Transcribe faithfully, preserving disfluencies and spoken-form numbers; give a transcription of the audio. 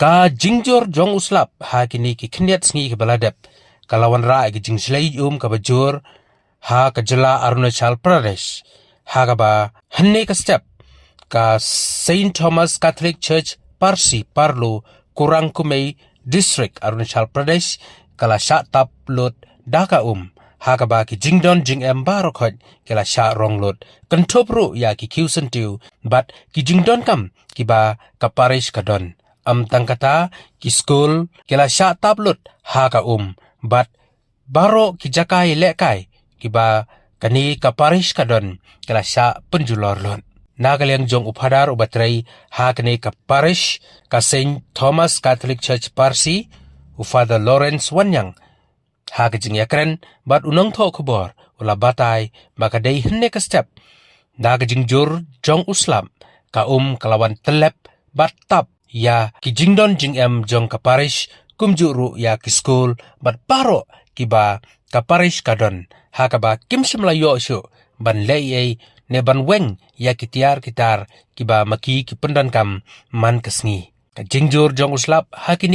Ka jingjur jong u slap ha kine ki khyndiat sngi kiba la dep ka la wanrah ïa ka jingshlei um kaba jur ha ka jylla Arunachal Pradesh, ha kaba hynne ka step ka Saint Thomas Catholic Church Parsi, Parlo, Kurang Kumey District, Arunachal Pradesh, ka la shah tap lut da ka um, ha kaba ki jingdon jingem baroh khoit ki la shah rong lut, kynthup ruh ïa ki khiew syntiew bad ki jingdonkam kiba ka parish ka don. Ym tang kata, ki skul ki la shah tap lut ha ka um, bad baroh ki jaka ïalehkai kiba kane ka parish ka don ki la shah pynjulor lut. Na ka liang jong u phadar uba trei ha kane ka parish ka Saint Thomas Catholic Church Parsi, u Father Lawrence Wanniang, ha ka jingïakren bad u nongthoh khubor, u la batai ba ka dei hynne ka step da ka jingjur jong u slap, ka um ka la wan tyllep bad tap ïa ki jingdon jingem jong ka parish, kumjuh ruh ïa ki skul bad baroh kiba ka parish ka don, ha kaba kim shym la ïoh shuh ban leh ei ei ne ban weng ïa ki tiar ki tar kiba ma ki ki pyndonkam man ka sngi. Ka jingjur jong u slap ha kine